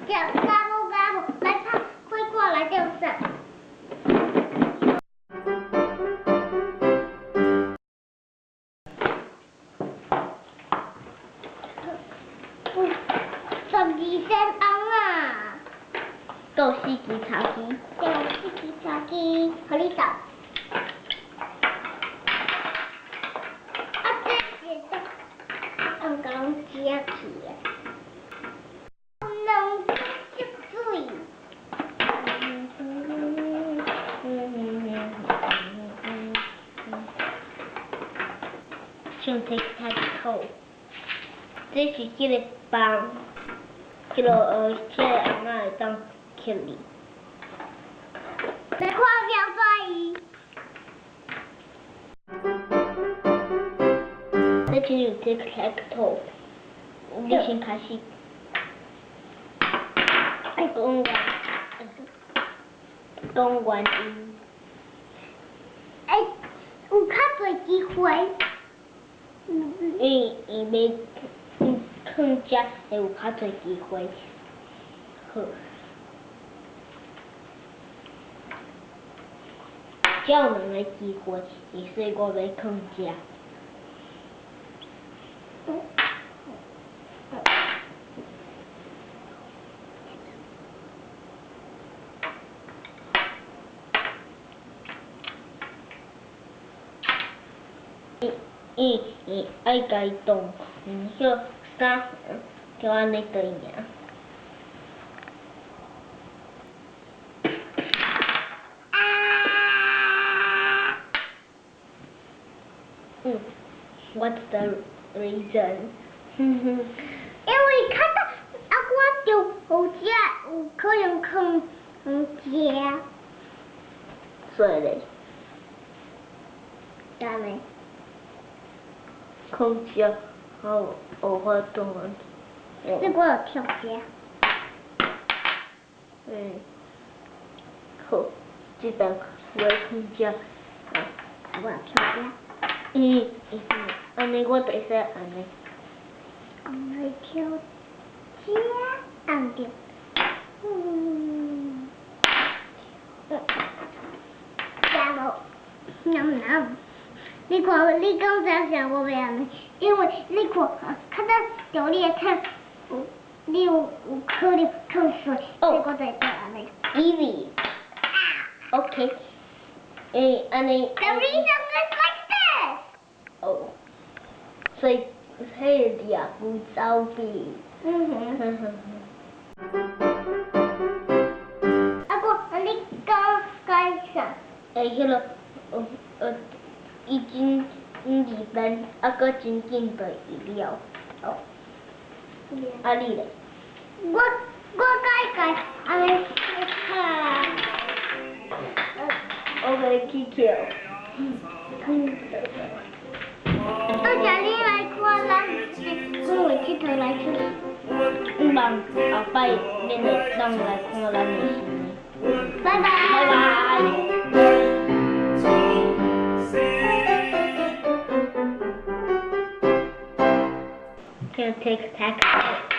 食加无加无，来拍，快过来吊上。12仙翁啊！够四支头机。对，四支头机，予你斗。啊，这是当，用甲拢食去啊。两滴水。像 tic tac toe，这是这个棒，这个翁仔会当捡哩。来看表演。这亲像 tic tac toe，你先开始。爱讲原，讲原因。欸，有较济机会。因为伊欲囥遮会有较济机会。好。才有两个机会，所以我欲囥遮。伊伊爱共伊动，彼衫就按呢就赢。啊！What's the reason？因为较早啊，我就有遮有可能囥遮。所以咧？啥呢？囥遮，我有法度。这我有跳遮。好，这边我囥遮。我有跳遮。按呢我就会使按呢。按呢跳遮，按著。食无？南南。你看，你讲这啥无袂按呢？因为你看，较早着你的崁，有你有有可能囥水，所以我才会按呢。 Easy. Okay. 欸，按呢。 The reason is like this. 哦。所以，彼个掠牛走比。嗯哼。啊，我，你讲解啥？欸，彼个，伊真二分，啊，阁真紧就会了。哦。啊，你咧？我解解按呢，哈。我欲去跳。多谢你来看咱的阮为𨑨迌来出。希望后摆恁会当来看咱的新的。拜拜。拜拜。Tic tac toe.